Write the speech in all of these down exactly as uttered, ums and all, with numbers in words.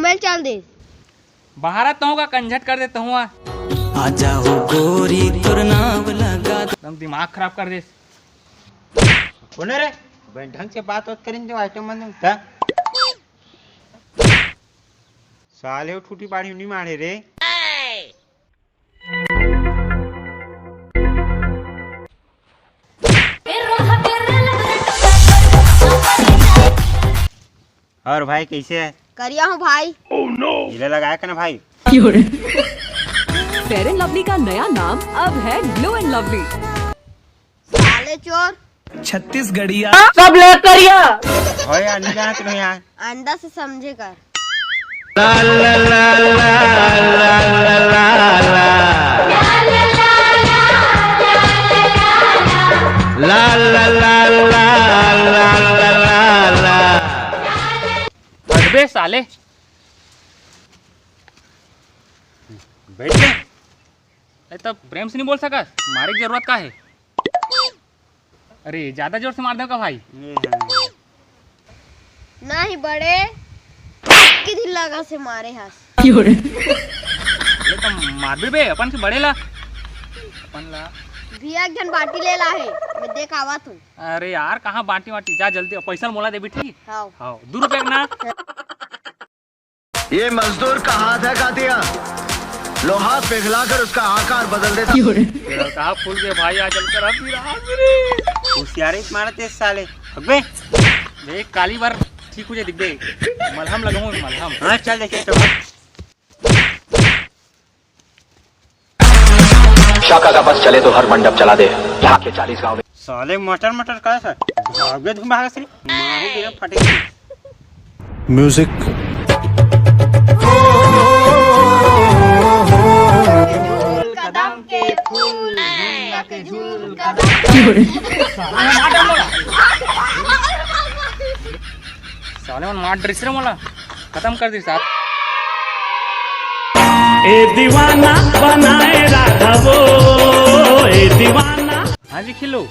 पहले चल दे। बाहर आता हूँ का, कंझट कर देता हूँ। आ जाओ गोरी, तोर नाम लगा दे। एकदम दिमाग खराब कर दे। कौन है रे? बहन, ढंग से बात, बात करें जो आइटम मन का। साले वो ठूठी पाड़ी नहीं मारे रे। और भाई, कैसे है? करिया हूँ भाई। इले लगाया का ना भाई? फेयर एंड लवली का नया नाम अब है ग्लो एंड लवली। साले चोर। छत्तीसगढ़िया। सब ले करिया। हो यार, नहीं जाना तुम यार। आइंदा से समझे कर। हट बे साले। बैठ बे। अरे, तो प्रेम से नहीं बोल सका? मारे की जरूरत का है? अरे, ज्यादा जोर से मार दे का भाई? नहीं बड़े, की दिन लगा से मारे हस। ये तो मार भी बे, अपन से बड़े ला। अपन ला। भैया, एक जन बाटी ले ला है, मैं देख आवा तू। अरे यार, कहाँ बाटी वाटी? जा जल्दी, पैसा मोला दे भी, ठीक? हाँ। हाँ, दो रुपया ना। ये मजदूर का हाथ है कातिया, लोहा पिघलाकर उसका आकार बदल देता। तेरा कहाँ फूल गए भाई, आज चलकर हम भी रहा मेरे। होशियारी से मारत है साले। अबे। देख, काली बार ठीक हो जाए, दिख बे। मलहम लगाऊं, मलहम। हाँ, चल देखिए तो। शाखा का बस चले तो हर मंडप चला दे। यहाँ के चालीस गांव में। साले मटर मटर का सर। भागे धुम भागा श्री। मारू बिना फटे। म्यूजिक। कदम के फूल, झूला के झूल, कदम। साले मन मार डरिस रे मोला, खत्म कर दिस साथ। ए दीवाना बनाए राधा वो, ए दीवाना। हाँ जी खिल्लू,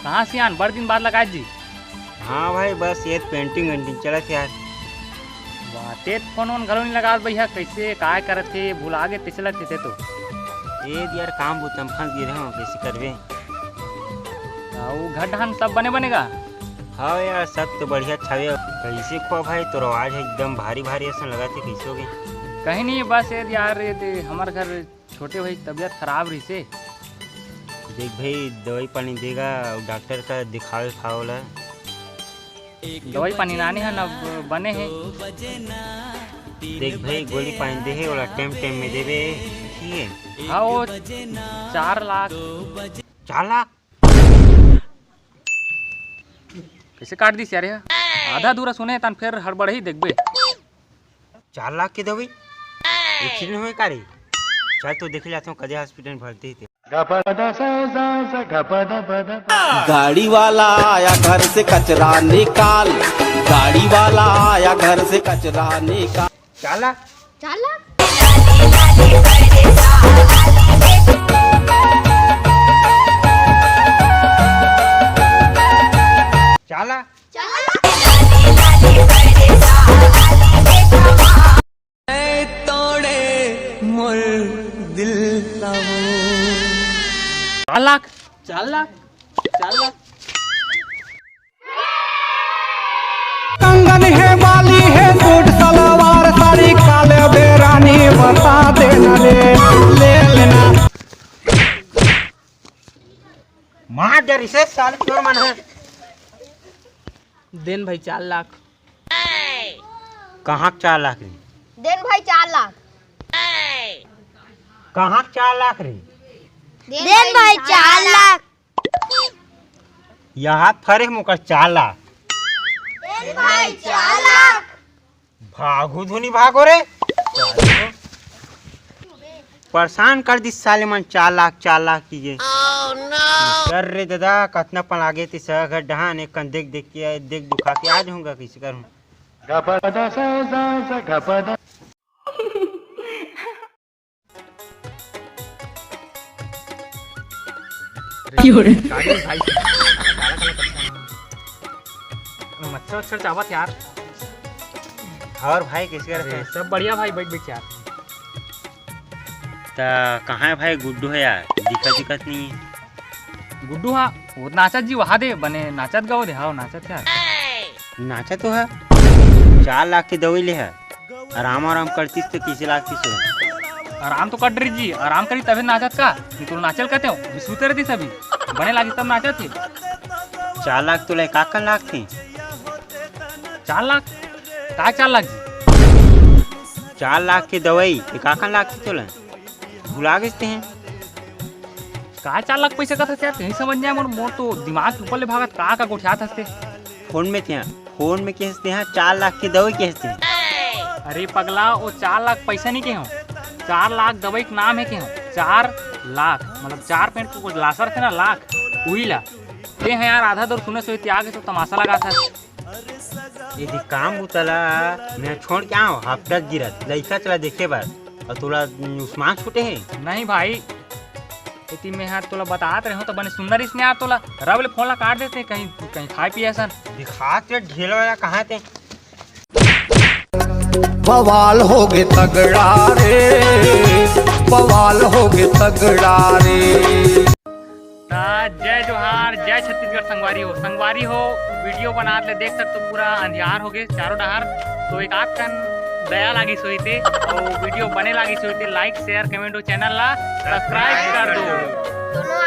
कहाँ सियान, बड़ दिन बाद लगाए जी। हाँ भाई, बस ये पेंटिंग वेंटिंग चलत यार। वाह, ते फोन वोन घलो नहीं लगावत भैया, कैसे काय करत हे, भुला गे तैसे लगथे ते तो। ए यार, काम बुता म फंस गे रहूं, कैसे करबे? आ, वो घर ढान सब बने बने गा? हाँ यार, सब तो बढ़िया हवे। कैसे खो भाई, तोर आवाज एकदम भारी भारी असन लगत हे, कैसे हो गए? कहीं नहीं, बस ये यार, ये दे, हमर घर छोटे भाई के तबीयत खराब रहिसे। देख भाई, दवाई पानी देगा, डॉक्टर का दिखावे खाओ ला। दवाई पानी नानी है ना, बने है। देख भाई, गोली पानी दे है, ओला टाइम टाइम में देबे, ठीक है? हाँ, वो चार लाख। चार लाख? कैसे काट दिस यार, ये आधा अधूरा सुने तन फिर हड़बड़ ही देखबे। चार लाख के दवाई? एक्सीडेंट होय का रे? चल तो देखे जाथों, कदे हॉस्पिटल भर्ती ही ते। गाड़ी वाला आया घर से कचरा निकाल, गाड़ी वाला आया घर से कचरा निकाल। चार लाख? चार लाख? चार लाख? चार लाख? तोड़े मोर दिल ला वो। चार लाख? चार लाख? चार लाख? कंगन हे, बाली हे, सूट सलवार, साड़ी, काले बेरानी बता देना रे, ले लेना। मार दे रिसे साले चोर मन है। देन भाई चार लाख। कहाँ के चार लाख रे? देन भाई चार लाख। कहाँ के चार लाख रे? देन भाई चार लाख। यहाँ फरे मुकर चार लाख। देन भाई चार लाख। भागो धुनी भागो रे। परेशान कर दिस साले मन, चार लाख, चार लाख की ये। कर रे दादा, कतना पन लागे ते सगा घर डहान, एक कन देख देख के, देख दुखा के आ जाऊंगा, कैसे करूं? क्यों रे? गाड़ी में भाई, काला काला पत्ता। मच्छर वच्छर चावत यार। और भाई, कइसे करत हे? सब बढ़िया भाई, बइठ बइठ यार। त कहाँ हे भाई गुड्डू हे यार? दिखत दिखत नहीं हे। गुड्डू हा, वो नाचत जी, वहा दे, बने नाचत गावत हे, हाँ, नाचत हे। नाचत तो हे, चार लाख के दवाई ले हे। आराम आराम करतिस त कइसे लागतिस हे? आराम तो कर रही जी, आराम करी तभे नाचत का, नहीं तो नाचे ल कहते हो, अभी सुते रहितिस अभी, बने लागिस तब नाचत हे। चार लाख तोला एकाकन लागथे? चार लाख? का चार लाख जी? चार लाख के दवाई एकाकन लागथे तोला? भुला गेस तें। का चार लाख पैसा कथा यार, तें समझ नहीं आए मोर, मोर तो दिमाग के ऊपर ले भागत, का का गोठियात हस तें। फोन में तें, फोन में कहे हस तें, हाँ, चार लाख के दवाई कहे हस तें। अरे पगला, वो चार लाख पैसा नहीं कहे हों, चार लाख दवाई के नाम हे कहे हों। चार लाख मतलब चार पेंट के कुछ लासर थे ना, लाख, उही ला। तें हा यार, आधा दूर सुने सोई ते आगे तो तमाशा लगाथस। यदि काम बुता ला मैं छोड़ के आंव, हफ्ता गिरत लइका चला देखे बर, अउ तोला उस्मान छूटे हे। नहीं भाई, यदि मैं हा तोला बतात रहे हों त बने सुंदर इसने यार, तोला रब ले फोन ला काट देते, कहीं कहीं खाए पिए असन। दिखा के ढेला वाला कहाँ तें? बवाल होगे तगड़ा रे, बवाल होगे तगड़ा रे। त जय जोहार, जय छत्तीसगढ़ संगवारी हो। संगवारी हो, वीडियो बनात ले देख सकत हो पूरा अंधियार होगे चारों डहार। तो एकाकन दया लागिस होही ते, अउ वीडियो बने लागिस होही ते, like, share, comment अउ channel ला subscribe कर दो। दोनों